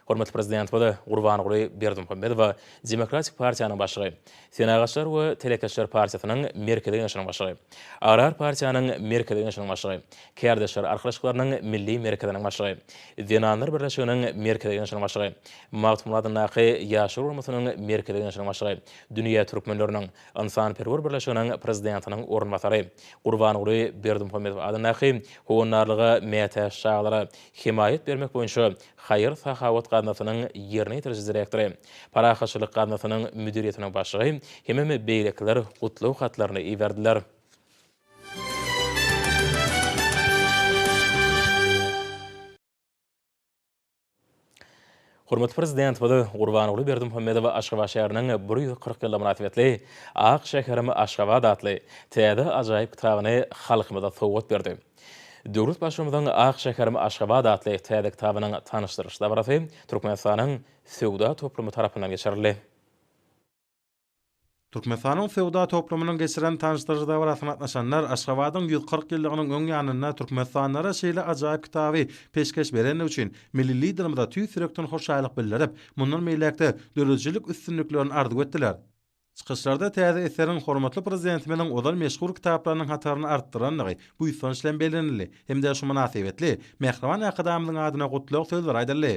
Hormatly Prezidentimiz Gurbanguly Berdimuhamedowa Demokratik partiýanyň başlygy, Senagatçylar we telekeçiler partiýasynyň Merkezi Geňeşiniň başlygy, Agrar partiýanyň Merkezi Geňeşiniň başlygy, Kärdeşler arkalaşyklarynyň Milli merkeziniň başlygy, Zenanlar birleşiginiň Merkezi Geňeşiniň başlygy, Magtymguly adyndaky Ýaşlar guramasynyň Merkezi Geňeşiniň başlygy, Dünýä türkmenleriniň Ynsanperwer birleşiginiň prezidentiniň orunbasary, Gurbanguly Berdimuhamedow adyndaky Howandarlyga mätäç çagalara hemaýat bermek boýunça haýyr-sahawat gaznasynyň. gaznasynyň ýerine ýetiriji direktory, Parahatçylyk gaznasynyň müdiriýetiniň başlygy hemem beýlekiler gutlag hatlaryny iberdiler. Hormatly Prezidentimiz Gurbanguly Berdimuhamedow Aşgabat şäheriniň 140 ýyllygy mynasybetli Ak şäherim Aşgabat atly täze ajaýyp kitabyny halkymyza sowgat berdi. Döwlet Baştutanynyň Ak şäherim Aşgabat atly täze kitabynyň tanyşdyrylyş dabarasy Türkmenistanyň Söwda toplumy tarapyndan geçirildi. Türkmenistanyň Söwda toplumynyň geçiren tanyşdyryş dabarasyna gatnaşanlar Aşgabadyň 140 ýyllygynyň öň ýanynda türkmenistanlylara şeýle ajaýyp kitaby peşgeş berendigi üçin milli Liderimize tüýs ýürekden hoşallyk bildirip, mundan beýläk-de döredijilik üstünliklerini arzuw etdiler. Çykyşlarda täze eseriň hormatly Prezidentimiziň ozal meşhur kitaplarynyň hataryny artdyrandygy buýsanç bilen bellenildi hem-de şu mynasybetli mähriban Arkadagymyzyň adyna gutlag sözleri aýdyldy.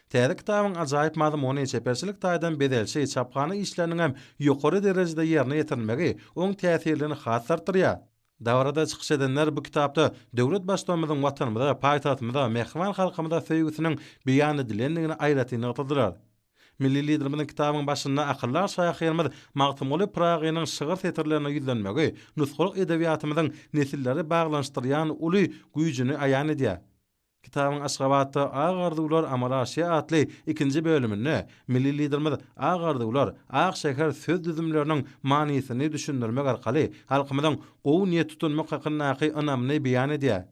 Täze kitabyň ajaýyp mazmuny, çeperçilik taýdan bezelişi, çaphana işleriniňem ýokary derejede ýerine ýetirilmegi oň täsirligini has artdyrýar. Dabarada çykyş edenler bu kitapda döwlet Baştutanymyzyň Watanymyza, paýtagtymyza, mähriban halkymyza söýgüsiniň beýan edilendigini aýratyn nygtadylar. Milli Liderimiziň kitabyň başynda akyldar şahyrymyz Magtymguly Pyragynyň şygyr setirlerine ýüzlenmegi nusgalyk edebiýatymyzyň nesilleri baglanyşdyrýan uly güýjüni aýan edýär. Kitabyň Aşgabatda ak arzuwlar amala aşýar atly ikinji bölüminde milli Liderimiz ak arzuwlar, ak şäher söz düzümleriniň manysyny düşündirmek arkaly halkymyzyň gowy niýet tutunmak hakyndaky ynamyny beýan edýär.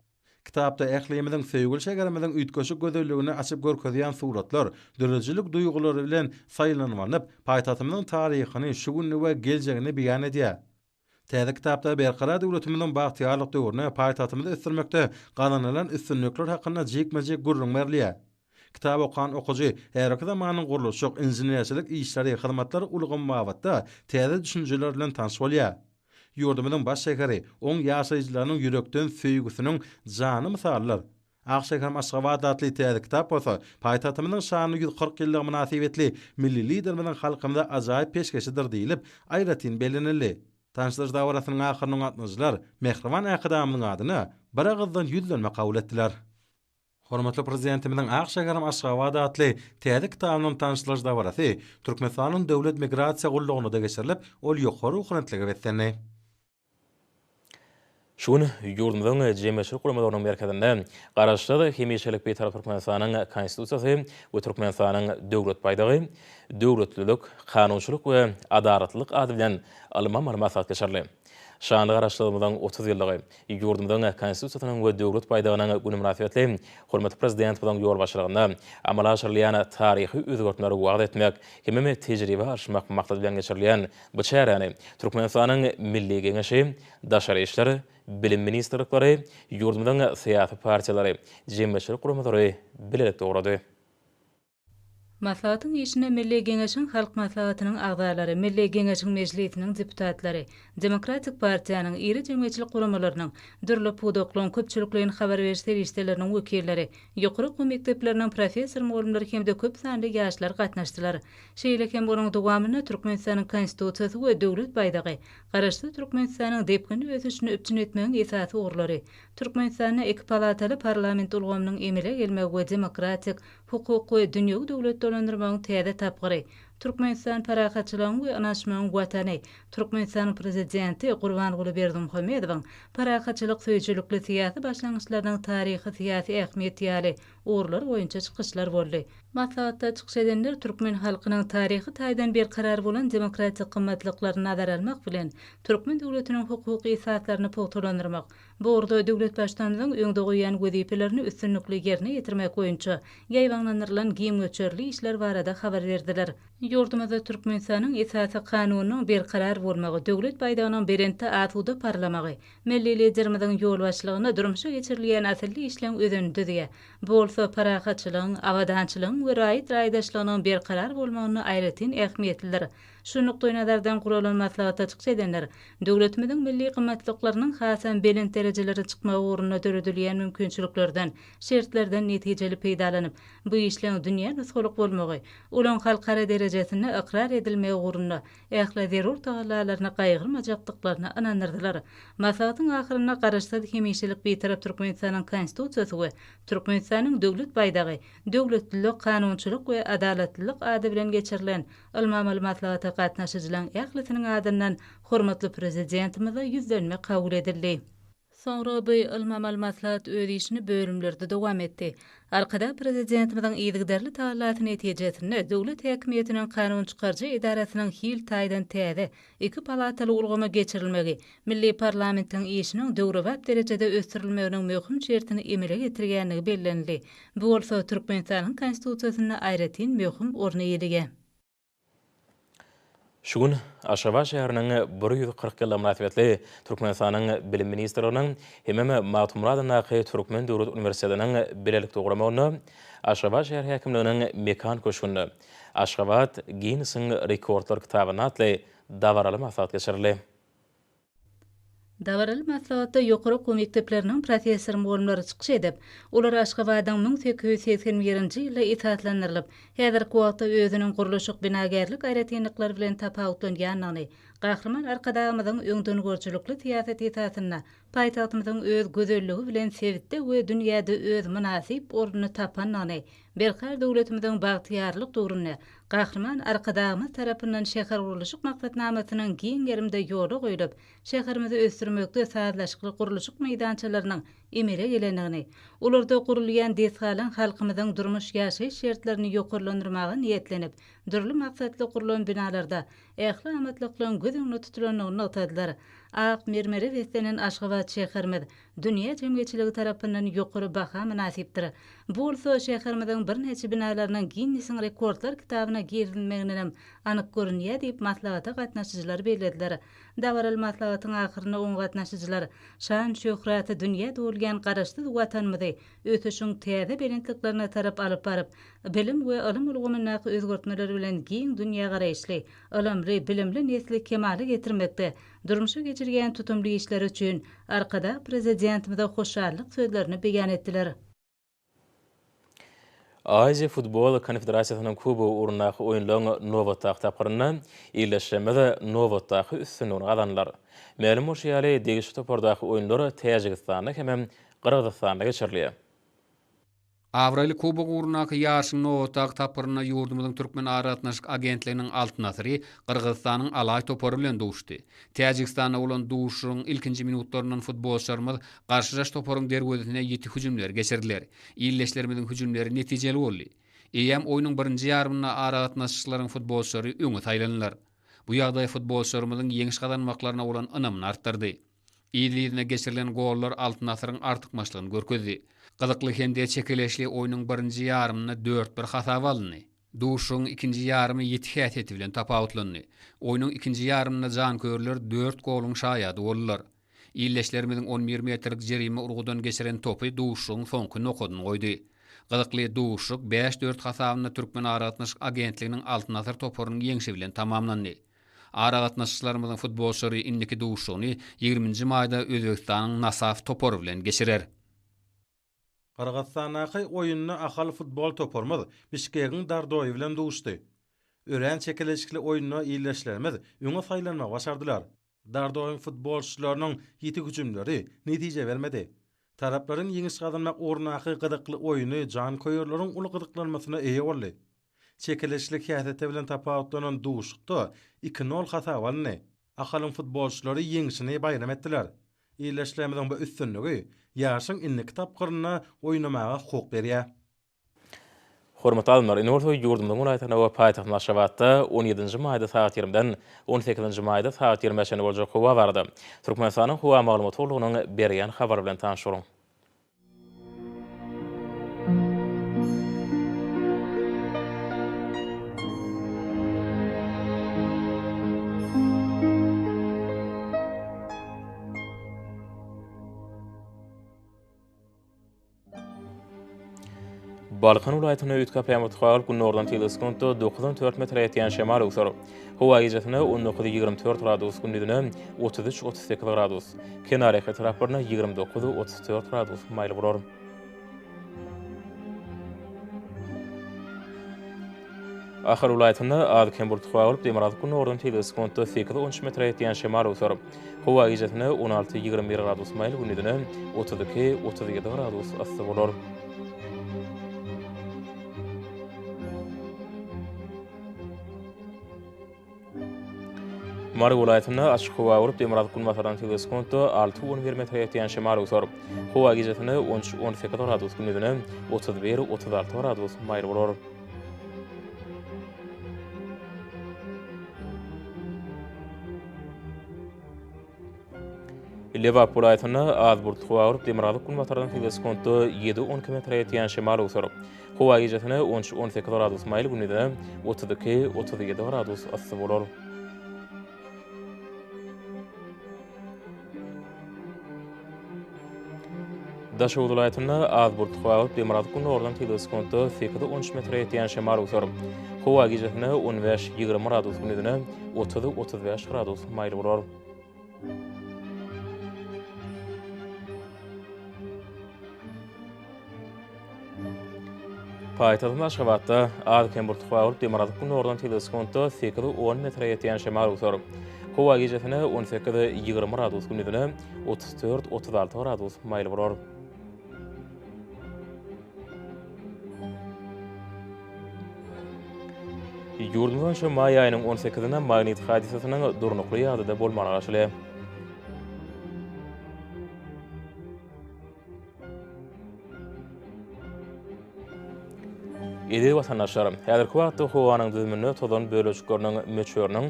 Kitapda ählimiziň söýgüli şäherimiziň üýtgeşik gözelligini açyp görkezýän suratlar döredijilik duýgulary bilen saýlanyp alnyp, paýtagtymyzyň taryhyny, şu gününi we geljegini beýan edýär. Täze kitapda Berkarar döwletimiziň bagtyýarlyk döwründe paýtagtymyzy ösdürmekde gazanylan üstünlikler hakynda jikme-jik gürrüň berilýär. Kitaby okan okyjy häzirki zamanyň gurluşyk, inženerçilik işleri, hyzmatlar ulgamy babatda täze düşünjeler bilen tanyş bolýar. Ýurdumyzyň baş şäheri oň ýaşaýjylarynyň ýürekden söýgüsiniň janly mysalydyr. Ak şäherim Aşgabat atly täze kitap bolsa, paýtagtymyzyň şanly 140 ýyllygy mynasybetli milli Liderimiziň halkymyza ajaýyp peşgeşidir diýlip, aýratyn bellenildi. Tanyşdyryş dabarasynyň ahyrynda gatnaşyjylar mähriban Arkadagymyzyň adyna biragyzdan ýüzlenme kabul etdiler. Hormatly Prezidentimiziň Ak şäherim Aşgabat atly täze kitabynyň tanyşdyrylyş dabarasy Türkmenistanyň Döwlet migrasiýa gullugynda-da geçirilip, ol ýokary ruhubelentlige beslendi. Şu gün ýurdumyzyň jemgyýetçilik guramalarynyň merkezinde Garaşsyz, hemişelik Bitarap Türkmenistanyň Konstitusiýasy we Türkmenistanyň Döwlet baýdagy, döwletlilik, kanunçylyk we adalatlylyk ady bilen ylmy-amaly maslahat geçirildi. Şanly Garaşsyzlygymyzyň 30 ýyllygy, ýurdumyzyň Konstitusiýasynyň we Döwlet baýdagynyň güni mynasybetli hormatly Prezidentimiziň ýolbaşçylygynda amala aşyrylýan taryhy özgertmeleri wagyz etmek hemem tejribe alyşmak maksady bilen geçirilýän Bu çäräni Türkmenistanyň Milli Geňeşi, Daşary işler, Bilim ministrlikleri, ýurdumyzyň syýasy partiýalary, jemgyýetçilik guramalary bilelikde gurady. Maslahatyň işine Milli Geňeşiň Halk Maslahatynyň agzalary, Milli Geňeşiň Mejlisiniň deputatlary, Demokratik partiýanyň, iri jemgyýetçilik guramalarynyň, dürli pudaklaryň köpçülikleýin habar beriş serişdeleriniň wekilleri, ýokary okuw mekdepleriniň professor-mugallymlary hem-de köp sanly ýaşlar gatnaşdylar. Şeýle hem onuň dowamynda Türkmenistanyň Konstitusiýasy we Döwlet baýdagy, Garaşsyz Türkmenistanyň depginli ösüşini üpjün etmegiň esasy ugurlary, Türkmenistanda iki palataly parlament ulgamynyň emele gelmegi we demokratik, hukuk we dünýewi döwlet dolandyrmagyň täze tapgyry, Türkmenistan parahatçylygyň we ynanyşmagyň Watany, Türkmenistanyň Prezidenti Gurbanguly Berdimuhamedowyň parahatçylyk söýüjilikli syýasy başlangyçlarynyň taryhy-syýasy ähmiýeti ýaly ugurlar boýunça çykyşlar boldy. Maslahatda çykyş edenler türkmen halkynyň taryhy taýdan berkarar bolan demokratik gymmatlyklaryny nazara almak bilen, türkmen döwletiniň hukuk esaslaryny pugtalandyrmak, bu ugurda döwlet Baştutanymyzyň öňde goýan wezipelerini üstünlikli ýerine ýetirmek boýunça ýaýbaňlandyrylan giň möçberli işler barada habar berdiler. Ýurdumyzda Türkmenistanyň Esasy Kanunynyň berkarar bolmagy, Döwlet baýdagynyň belentde asuda parlamagy Milli Liderimiziň ýolbaşçylygynda durmuşa geçirilýän asylly işleň özenini düzýär. Bu bolsa parahatçylygyň, abadançylygyň we raýat raýdaşlygynyň berkarar bolmagynda aýratyn ähmiýetlidir. Şu nukdaýnazardan guralan maslahatda çykyş edenler döwletimiziň milli gymmatlyklarynyň hasam belent derejelere çykmagy ugrunda döredilýän mümkinçiliklerden, şertlerden netijeli peýdalanyp, bu işleň dünýä nusgalyk bolmagy, olaň halkara derejesinde ykrar edilmegi ugrunda ähli zerur tagallalaryny gaýgyrmajakdyklaryna ynandyrdylar. Maslahatyň ahyrynda Garaşsyz, hemişelik Bitarap Türkmenistanyň Konstitusiýasy we Türkmenistanyň Döwlet baýdagy, döwletlilik, kanunçylyk we adalatlylyk ady bilen geçirilen ylmy-amaly maslahata gatnaşyjylaryň ählisiniň adyndan hormatly Prezidentimize ýüzlenme kabul edildi. Soňra bu ylmy-amaly maslahat öz işini bölümlerde dowam etdi. Arkadag Prezidentimiziň yzygiderli tagallasy netijesinde döwlet häkimiýetiniň kanunçykaryjy edarasynyň hil taýdan täze, iki palataly ulgama geçirilmegi milli parlamentiň işiniň döwrebap derejede ösdürilmeginiň möhüm şertini emele getirýändigi bellenildi. Bu bolsa Türkmenistanyň Konstitusiýasynda aýratyn möhüm orun eýeleýär. Şu gün Aşgabat şäheriniň 140 ýyllygy mynasybetli Türkmenistanyň Bilim ministrliginiň hemem Magtymguly adyndaky Türkmen döwlet uniwersitetiniň bilelikde guramagynda Aşgabat şäher häkimliginiň Mekan köşgünde Aşgabat Ginnesiň rekordlar kitabynda atly dabaraly maslahat geçirildi. Dabaraly maslahatda ýokary okuw mekdepleriniň professor-mugallymlary çykyş edip, olar Aşgabadyň 1881-nji ýylda esaslandyrylyp, häzirki wagtda özüniň gurluşyk-binagärlik aýratynlyklary bilen tapawutlanýandygyny, Gahryman Arkadagymyzyň öňdengörüjilikli syýasaty esasynda paýtagtymyzyň öz gözelligi bilen sebitde we dünýäde öz mynasyp ornuny tapandygyny, Berkarar döwletimiziň bagtyýarlyk döwründe Gahryman Arkadagymyz tarapyndan şähergurluşyk maksatnamasynyň giň gerimde ýola goýlup, şäherimizi ösdürmekde sazlaşykly gurluşyk meýdançalarynyň emele gelendigini, olarda gurulýan desgalaryň halkymyzyň durmuş-ýaşaýyş şertlerini ýokarlandyrmaga niýetlenip, dürli maksatly gurlan binalarda ähli amatlyklaryň göz öňünde tutulandygyny nygtadylar. Ak mermere beslenen Aşgabat şäherimiz dünýä jemgyýetçiligi tarapyndan ýokary baha mynasypdyr. Bu bolsa şäherimiziň birnäçe binalarynyň Ginnesiň rekordlar kitabyna girizilmegindenem anyk görünýär diýip, maslahata gatnaşyjylar bellediler. Dabaraly maslahatyň ahyrynda oňa gatnaşyjylar şan-şöhraty dünýä dolýan Garaşsyz Watanymyzy ösüşiň täze belentliklerine tarap alyp baryp, bilim we ylym ulgamyndaky özgertmeler bilen giň dünýägaraýyşly, ylymly, bilimli nesli kemala getirmekde durmuşa geçirýän tutumly işleri üçin Arkadag Prezidentimize hoşallyk sözlerini beýan etdiler. Aziýa futbol konfederasiýasynyň kubogy ugrundaky oýunlaryň nobatdaky tapgyrynda ildeşlerimiz nobatdaky üstünligini gazandylar. Mälim bolşy ýaly, degişli topardaky oýunlar Täjigistanda hemem Gyrgyzystanda geçirilýär. Abraýly kubok ugrundaky ýaryşyň nobatdaky tapgyrynda ýurdumyzyň Türkmen aragatnaşyk agentliginiň Altyn asyry Gyrgyzystanyň Alaý topary bilen duşdy. Täjigistanda bolan duşuşygyň ilkinji minutlaryndan futbolçylarymyz garşydaş toparyň derwezesine ýiti hüjümleri geçirdiler. Ildeşlerimiziň hüjümleri netijeli boldy. Eýýäm oýnuň birinji ýarymynda aragatnaşyklaryň futbolçylary öňe saýlandylar. Bu ýagdaý futbolçylarymyzyň ýeňiş gazanmaklaryna bolan ynamyny artdyrdy. Yzly-yzyna geçirilen gollar Altyn asyryň artykmaçlygyny görkezdi. Gyzykly hem-de çekeleşli oýnuň birinji ýarymynda dört bir hasaba alyndy. Duşuşygyň ikinji ýarymy ýiti häsiýeti bilen tapawutlandy. Oýnuň ikinji ýarymynda janköýerler dört goluň şaýady boldular. Ildeşlerimiziň on bir metrlik jerime urgudan geçiren topy duşuşygyň soňky nokadyny goýdy. Gyzykly duşuşyk bäş-dört hasabynda Türkmenaragatnaşyk agentliginiň Altyn asyr toparynyň ýeňşi bilen tamamlandy. Aragatnaşyjylarymyzyň futbolçylary indiki duşuşygyny ýigriminji maýda Özbegistanyň Nasaf topary bilen geçirer. Gyrgyzystandaky oýunda Ahal futbol toparymyz Bişkegiň Dardoýy bilen duşdy. Örän çekeleşikli oýunda ildeşlerimiz öňe saýlanmagy başardylar. Dardoýyň futbolçylarynyň ýiti hüjümleri netije bermedi. Taraplaryň ýeňiş gazanmak ugrundaky gyzykly oýny janköýerleriň uly gyzyklanmasyna eýe boldy. Çekeleşikli häsiýeti bilen tapawutlanan duşuşykda iki nol hasaba alyndy. Ahalyň futbolçylary ýeňşini baýram etdiler. Ildeşlerimiziň bu üstünligi ýaryşyň indiki tapgyrynda oýnamaga hukuk berýär. Hormatly alymlar, indi bolsa ýurdumyzyň welaýatlarynda we paýtagtymyz Aşgabatda on ýedinji maýda sagat ýigrimiden on sekizinji maýda sagat ýigrimä çenli boljak howa barada Türkmenistanyň Howa maglumat gullugynyň berýän habary bilen tanyş boluň. Balkan welaýatynda üýtgäp ýagmyr tugalyp, günordan tizligi sekuntda dokuzdan dört metre ýetýän şemal öwser. Howa gijesine 19 24 gradus, gündizine 33 38 gradus. Kenarýaka etraplarynda 29 34 gradus maýyl bolar. Ahal welaýatynda az-kem bulut howa bolup, demirgazyk-günordan tizligi sekuntda sekiz-on üç metre ýetýän şemal öwser. Howa gijesine 16, 21 gradus maýyl, gündizine 32, 37 gradus yssy bolar. Mary welaýatynda açyk howa bolup, demirgazyk-günbatardan tizligi sekuntda 6-11 metre ýetýän şemal öwser. Howa gijesine 13-18 gradus, gündizine 31-36 gradus maýyl bolar. Lebap welaýatynda az bulutly howa bolup, demirgazyk-günbatardan tizligi sekuntda ýedi-on iki metre ýetýän şemal öwser. Howa gijesine 13-18 gradus maýyl, gündizine 32-37 gradus yssy bolar. Daşoguz welaýatynda az bulutly howa bolup, demirgazyk-günordan tizligi sekuntda sekiz-on üç metre ýetýän şemal öwser. Howa gijesine 15, 20 gradus, gündizine 30, 35 gradus maýyl bolar. Paýtagtymyz Aşgabatda az-kem bulutly howa bolup, demirgazyk-günordan tizligi sekuntda sekiz-on metre ýetýän şemal öwser. Howa gijesine 18, 20 gradus, gündizine 34, 36 gradus maýyl bolar. Ýurdumyz boýunça maý aýynyň on sekizinde magnit hadysasynyň durnukly ýagdaýda bolmagyna garaşylýar. Eziz watandaşlar, häzirki wagtda howanyň düzüminde tozan bölejikleriniň möçberiniň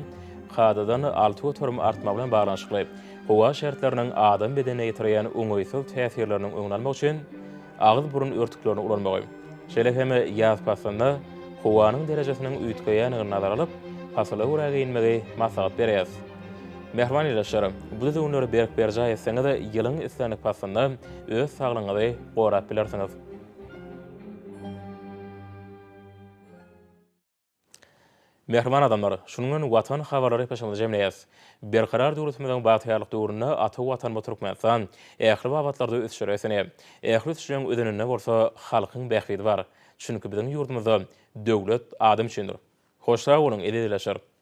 kadadan 6% artmagy bilen baglanyşykly howa şertleriniň adam bedenine ýetirýän oňaýsyz täsirleriniň öňüni almak üçin agyz-burun örtüklerini ulanmagy, şeýle hem ýaz paslynda howanyň derejesiniň üýtgeýändigini nazara alyp, pasyla görä geýinmegi maslahat berýäris. Mähriban ildeşler, bu düzgünleri berk berjaý etseňiz, ýylyň islendik paslynda öz saglygyňyzy gorap bilersiňiz. Mähriban adamlar, şunuň bilen Watan habarlary gepleşigimizi jemleýäris. Berkarar döwletimiziň bagtyýarlyk döwründe ata Watanymyz Türkmenistan ähli babatlarda ösüşlere beslenýär. Ähli ösüşleriň özeninde bolsa halkyň bähbidi bar. Çünki biziň ýurdumyzda döwlet adam üçindir. Hoş sag boluň, eziz ildeşler!